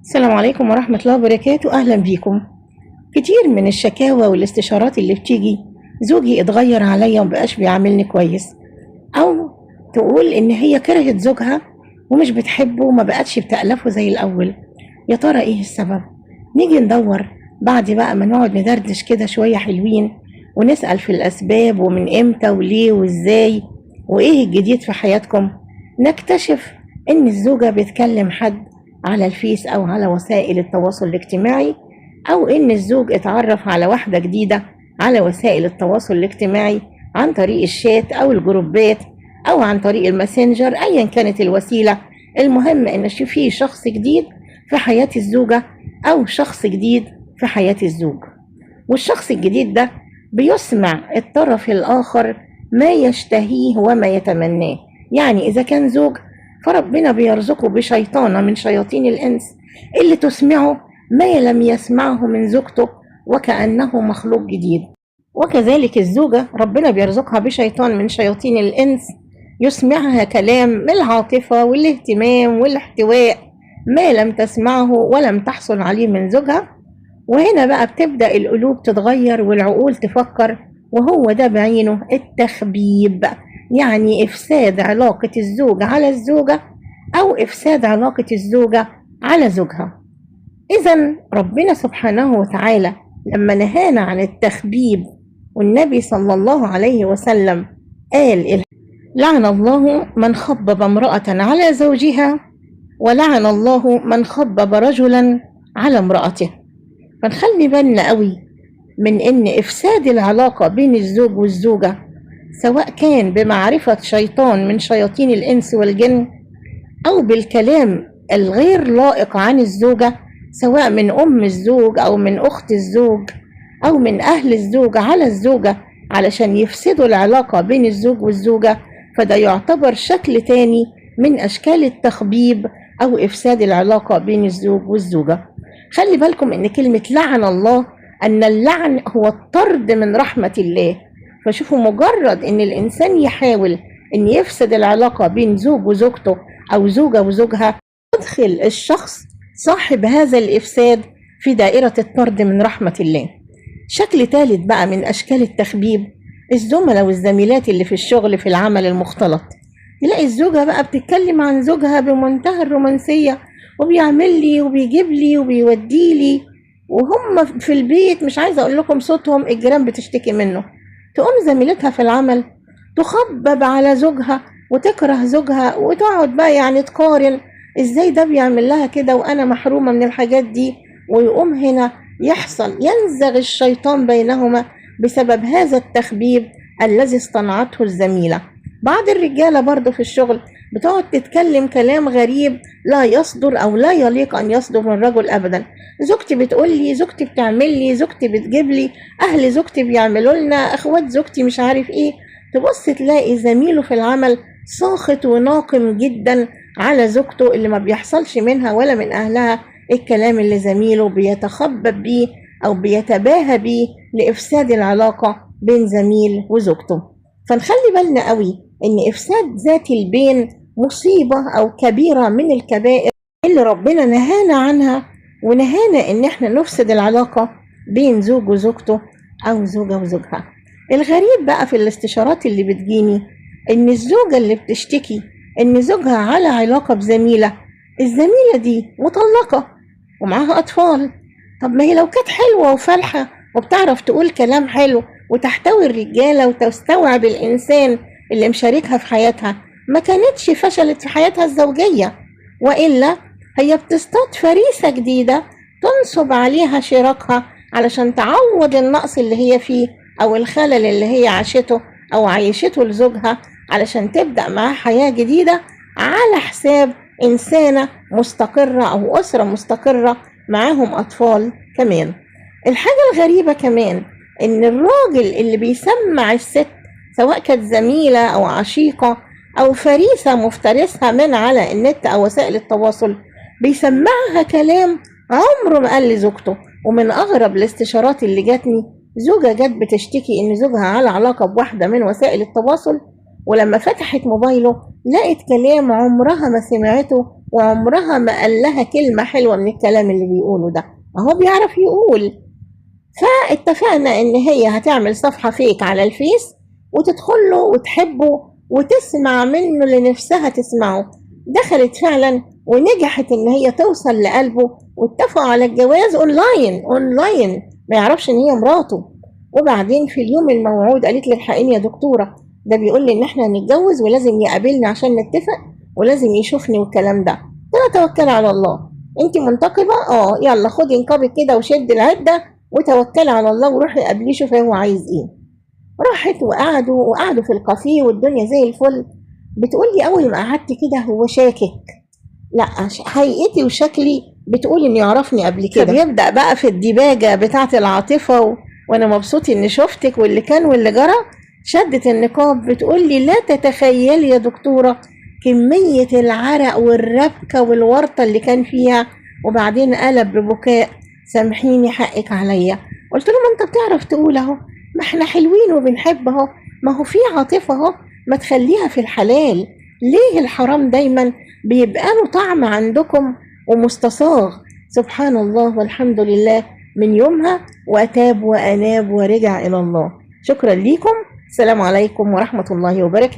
السلام عليكم ورحمة الله وبركاته. أهلا بيكم. كتير من الشكاوى والاستشارات اللي بتيجي، زوجي اتغير عليا ومبقاش بيعاملني كويس، أو تقول إن هي كرهت زوجها ومش بتحبه وما بقتش بتألفه زي الأول. يا ترى إيه السبب؟ نيجي ندور بعد بقى ما نقعد ندردش كده شوية حلوين ونسأل في الأسباب ومن إمتى وليه وإزاي وإيه الجديد في حياتكم، نكتشف إن الزوجة بتكلم حد على الفيس أو على وسائل التواصل الاجتماعي، أو إن الزوج اتعرف على واحدة جديدة على وسائل التواصل الاجتماعي عن طريق الشات أو الجروبات أو عن طريق الماسنجر، أيا كانت الوسيلة. المهم إن في شخص جديد في حياة الزوجة أو شخص جديد في حياة الزوج، والشخص الجديد ده بيسمع الطرف الآخر ما يشتهيه وما يتمناه. يعني إذا كان زوج فربنا بيرزقه بشيطانة من شياطين الإنس اللي تسمعه ما لم يسمعه من زوجته وكأنه مخلوق جديد، وكذلك الزوجة ربنا بيرزقها بشيطان من شياطين الإنس يسمعها كلام من العاطفة والاهتمام والاحتواء ما لم تسمعه ولم تحصل عليه من زوجها. وهنا بقى بتبدأ القلوب تتغير والعقول تفكر، وهو ده بعينه التخبيب، يعني إفساد علاقة الزوج على الزوجة أو إفساد علاقة الزوجة على زوجها. إذن ربنا سبحانه وتعالى لما نهانا عن التخبيب، والنبي صلى الله عليه وسلم قال لعن الله من خبب امرأة على زوجها ولعن الله من خبب رجلا على امرأته. فنخلي بالنا قوي من إن إفساد العلاقة بين الزوج والزوجة، سواء كان بمعرفة شيطان من شياطين الإنس والجن أو بالكلام الغير لائق عن الزوجة، سواء من أم الزوج أو من أخت الزوج أو من أهل الزوج على الزوجة علشان يفسدوا العلاقة بين الزوج والزوجة، فده يعتبر شكل تاني من أشكال التخبيب أو إفساد العلاقة بين الزوج والزوجة. خلي بالكم إن كلمة لعن الله، أن اللعن هو الطرد من رحمة الله. فشوفوا مجرد إن الإنسان يحاول إن يفسد العلاقة بين زوج وزوجته أو زوجة وزوجها، يدخل الشخص صاحب هذا الإفساد في دائرة الطرد من رحمة الله. شكل ثالث بقى من أشكال التخبيب، الزملاء والزميلات اللي في الشغل في العمل المختلط. تلاقي الزوجة بقى بتتكلم عن زوجها بمنتهى الرومانسية، وبيعمل لي وبيجيب لي وبيودي لي، وهم في البيت مش عايزة أقول لكم صوتهم الجيران بتشتكي منه. تقوم زميلتها في العمل تخبب على زوجها وتكره زوجها، وتقعد بقى يعني تقارن ازاي ده بيعمل لها كده وانا محرومة من الحاجات دي. ويقوم هنا يحصل ينزغ الشيطان بينهما بسبب هذا التخبيب الذي اصطنعته الزميلة. بعض الرجالة برضو في الشغل بتقعد تتكلم كلام غريب لا يصدر أو لا يليق أن يصدر من رجل أبدا. زوجتي بتقول لي، زوجتي بتعمل لي، زوجتي بتجيب لي، أهل زوجتي بيعملوا لنا، أخوات زوجتي مش عارف إيه. تبص تلاقي زميله في العمل ساخط وناقم جدا على زوجته اللي ما بيحصلش منها ولا من أهلها الكلام اللي زميله بيتخبب بيه أو بيتباهى بيه لإفساد العلاقة بين زميل وزوجته. فنخلي بالنا قوي إن إفساد ذات البين مصيبة أو كبيرة من الكبائر اللي ربنا نهانا عنها، ونهانا إن إحنا نفسد العلاقة بين زوج وزوجته أو زوجة وزوجها. الغريب بقى في الاستشارات اللي بتجيني إن الزوجة اللي بتشتكي إن زوجها على علاقة بزميلة، الزميلة دي مطلقة ومعاها أطفال. طب ما هي لو كانت حلوة وفالحة وبتعرف تقول كلام حلو وتحتوي الرجالة وتستوعب الإنسان اللي مشاركها في حياتها، ما كانتش فشلت في حياتها الزوجية. وإلا هي بتصطاد فريسة جديدة تنصب عليها شراكها علشان تعوض النقص اللي هي فيه أو الخلل اللي هي عاشته أو عايشته لزوجها، علشان تبدأ معاه حياة جديدة على حساب إنسانة مستقرة أو أسرة مستقرة معاهم أطفال كمان. الحاجة الغريبة كمان إن الراجل اللي بيسمع الست سواء كانت زميلة أو عشيقة أو فريسة مفترسها من على النت أو وسائل التواصل، بيسمعها كلام عمره ما قال لزوجته. ومن أغرب الاستشارات اللي جاتني زوجة جت بتشتكي إن زوجها على علاقة بواحدة من وسائل التواصل، ولما فتحت موبايله لقت كلام عمرها ما سمعته، وعمرها ما قال لها كلمة حلوة من الكلام اللي بيقوله ده، اهو بيعرف يقول. فاتفقنا ان هي هتعمل صفحة fake على الفيس وتدخل له وتحبه وتسمع منه اللي نفسها تسمعه. دخلت فعلا ونجحت ان هي توصل لقلبه، واتفقوا على الجواز online، online ما يعرفش ان هي مراته. وبعدين في اليوم الموعود قالت لي الحقيني يا دكتورة، ده بيقول لي ان احنا هنتجوز ولازم يقابلني عشان نتفق ولازم يشوفني والكلام ده. قلت لها توكلي على الله، انت منتقبة؟ يلا خدي نقابك كده وشد العدة وتوكلي على الله وروحي قابليه شوفي هو عايز ايه. راحت وقعدوا في الكافيه والدنيا زي الفل. بتقول لي اول ما قعدت كده هو شاكك، لا هيئتي وشكلي بتقول انه يعرفني قبل كده. فبيبدأ بقى في الديباجة بتاعة العاطفة وانا مبسوط اني شفتك واللي كان واللي جرى. شدت النقاب، بتقول لي لا تتخيلي يا دكتورة كمية العرق والربكة والورطة اللي كان فيها. وبعدين قلب ببكاء، سامحيني حقك عليا. قلت له ما انت بتعرف تقول اهو، ما احنا حلوين وبنحب اهو، ما هو في عاطفة اهو، ما تخليها في الحلال. ليه الحرام دايما بيبقى له طعم عندكم ومستصاغ؟ سبحان الله والحمد لله. من يومها وتاب وأناب ورجع إلى الله. شكرا لكم، السلام عليكم ورحمة الله وبركاته.